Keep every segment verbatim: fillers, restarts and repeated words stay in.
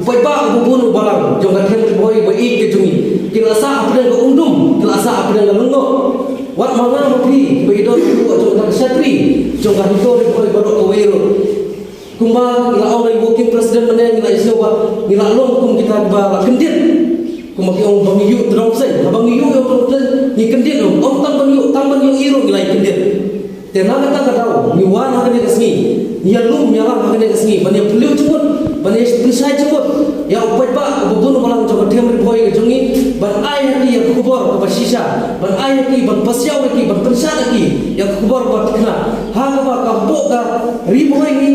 Paidbah uba bun u balang jong ka them Ri Bhoi ba ïeit ka jong ngi, ki la sah hapdeng ka umdum, ki la sah hapdeng ka lyngngoh. Wat ma nga ma phi ba i don u jong ka shatri jong ka HITO Ri Bhoi baroh kawei ruh. Kumba ngi la ong ïa u working president mynne, ngi la ïohsngew ba ngi la long kum kita kiba la kyndit. Kumba ki ong ba ngi ïuh tdong seng, haba ngi ïuh ïa u tdong seng ngi kyndit ruh, ym tang ban ïuh, tang ban ïohi ruh ngi la ïa kyndit. Te na kata ka daw ngi wan ha kane ka sngi, ngi ïalum ïalam ha kane ka sngi ban ïa phylliew jingmut, ban ïa pynshai jingmut ïa u paidbah uba bun u balang jong ka them Ri Bhoi ka jong ngi, ban ai ha ki ïa ka khubor kaba shisha, ban ai ha ki, ban pasiaw ha ki, ban pynshad ha ki ïa ka khubor kaba thikna. Ha kaba ka hapoh ka Ri Bhoi ngi,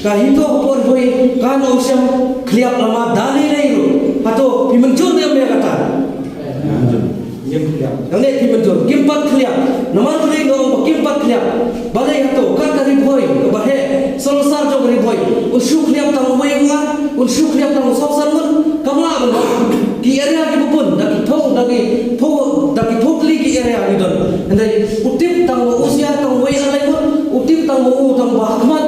ka HITO hapoh Ri Bhoi kan ym shym khliap lama da lei lei ruh. Hato phi mynjur ne em ïa kata? Ngim khliap. Nangne phi mynjur, kim pat khliap. Namar balei nga ong ba kim pat khliap? Balei hato ka, ka Ri Bhoi kaba heh, solsar jong ka Ri Bhoi, un shu khliap tang uwei u ar, un shu khliap tang u solsar ngut? Kam lah ban long. Ki area kiba bun, da ki phew, da ki phew, da ki phew tylli ki area ki don. Hynrei u tip tang u siar tang uwei ar lai ngut, u tip tang u, tang ba ha khmat.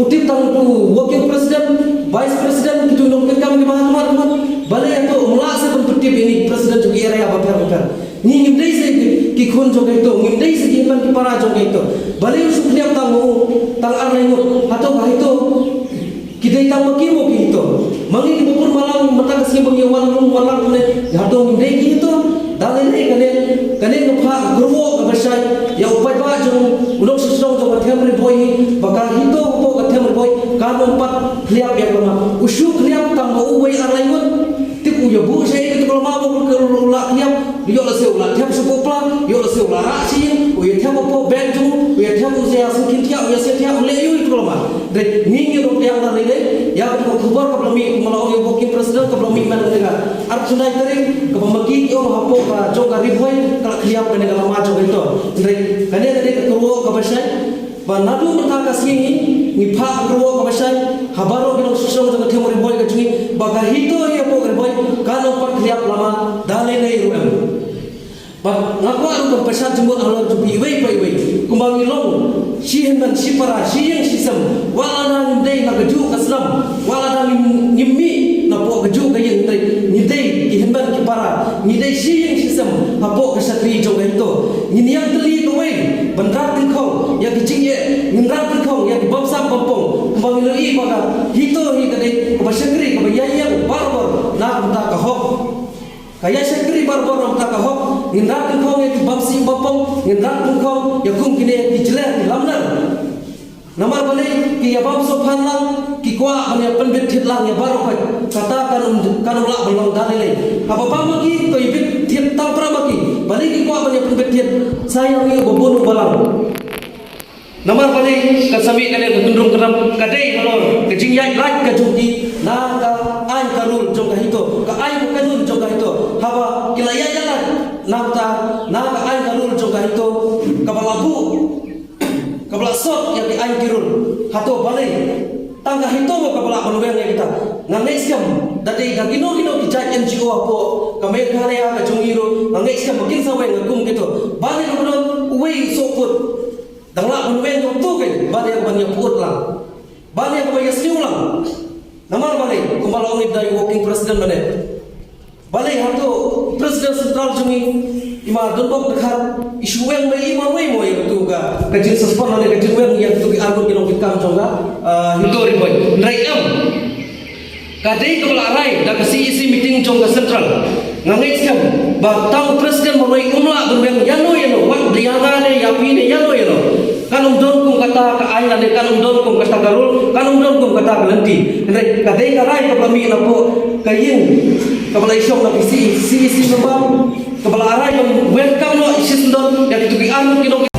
U tip tang u working president, vice president, kitu nongkitkam kiba ha khmat, ha khmat. Balei hato um lah seh ban pyntip ïa ini president jong ki area bapher bapher? Ngi ngim dei seh ki, ki khun jong ka HITO, ngim dei seh ki hynmen ki para jong ka HITO. Balei u shu khliap tang u, tang ar lai ngut? Hato ka HITO ki dei tang ma ki mo ki HITO? Ma ngi kiba bun balang mynta ka sngi ba ngi wan lum wan lang ne, hato ngim dei ki HITO? Da lei lei kane, kane nga phah ka kyrwoh kaba shai ïa u paidbah jong, u nongshong shnong jong ka them Ri Bhoi hi, ba ka HITO hapoh ka them Ri Bhoi kan ym pat khliap ïa ka lama. U shu khliap tang ma uwei ar lai ngut. Tip u ïa buh shaei kata ka lama ba u la khliap? Ïoh lehse u la thep sha pla, ïoh lehse u la rah sha ïing, u ïa thep hapoh bank jong u, u ïa thep, u ïa sngewthiah, u ïa sngewthiah, u leh ïa u ïa kata ka lama. Dei ngi ngi ruh pdiang na lei lei ïa kata ka khubor kaba la mih, kumba la ong ïa u working president, kaba la mih mynta ka arphew khyndai tarik, kaba ma ki ki ong hapoh ka jong ka Ri Bhoi ka la khliap kane ka lama jong ka HITO. Hynrei kane ka dei ka kyrwoh kaba shai ba naduh mynta ka sngi ngi phah ka kyrwoh kaba shai ha baroh ki nongshong shnong jong ka them Ri Bhoi ka jong ngi ba ka HITO hi hapoh ka Ri Bhoi kan ym pat khliap lama da lei lei ruh em. Bad nga kwah ruh ban pynshad jingmut halor jong phi iwei pa iwei. Kumba ngi long shi hynmen shi para, shi ïing shi sem, wat lada ngim dei na kajuh ka snam, wat lada ngim, ngim mih napoh kajuh ka ïing, hynrei ngi dei ki hynmen ki para, ngi dei shi ïing shi sem hapoh ka shatri jong ka HITO. Ngin ïeng tylli kawei ban rak dyngkhong ïa ki jingeh, ngin rak dyngkhong ïa ki bamsap bampong. Kumba ngi la ïohi ba ka HITO hi ka dei kaba shakri, kaba ïaïeng barabor na ka bynta ka hok. Ka ïa shakri barabor na ka bynta ka hok, ngin rak dyngkhong ïa ki bamsap bampong, ngin rak dyngkhong ïa kum kine ki jylliew ki lamler. Namar balei? Ki ïa bam sngewphan lang, ki kwah ban ïa pynbit thied lang ïa baroh khoit. Kata kan ym, kan ym lah ban long da lei lei. Haba bam ma ki, to ïa bit thied tang para ma ki. Balei ki kwah ban ïa pynbit thied? Sa ïa ngi uba bun u balang. Namar balei? Kan sa mih kane ka kyndrum kyndram, ka dei halor ka jingïaid lait ka jong ki na ka aiñ ka rule jong ka HITO, ka aiñ ka kanun jong ka HITO. Haba ki la ïaid ïaid lait na ka, na ka aiñ ka rule jong ka HITO, kaba la buh, kaba la sot ïa ki aiñ ki rule. Hato balei tang ka HITO mo kaba lah ban weng ïa kita? Nga ngeit skhem da dei da kino kino ki jait NGO hapoh ka Meghalaya ka jong ngi ruh, nga ngeit skhem ba kin sa weng kum kito. Balei kaba don uwei u sohput? Dang lah ban weng ïa uto kein, ban ïa, ban ïa pyut lang, ban ïa, ban ïa sniew lang. Namar balei? Kumba la ong i da i working president mynne. Balei hato president central jong ngi, i ma Donbok Dkhar, i shu weng ma i marwei mo ïa uto ka, ka jingsuspend lane ka jingweng ïa uto ki arngut ki nongkitkam jong ka, ah, HITO Ri Bhoi? Hynrei em. Ka dei kaba la rai da ka CEC meeting jong ka central. Nga ngeit skhem ba tang u president marwei um lah ban weng ïano ïano, wat ïa nga ne ïa phi ne ïano ïano. Kan ym don kum kata ka aiñ lane kan ym don kum kata ka rule, kan ym don kum kata ka lynti. Hynrei ka dei ka rai kaba la mih napoh ka ïing kaba la ïashong na ka CEC, CEC member, kaba la rai ban welcome noh shisyndon ïa kito ki arngut ki nong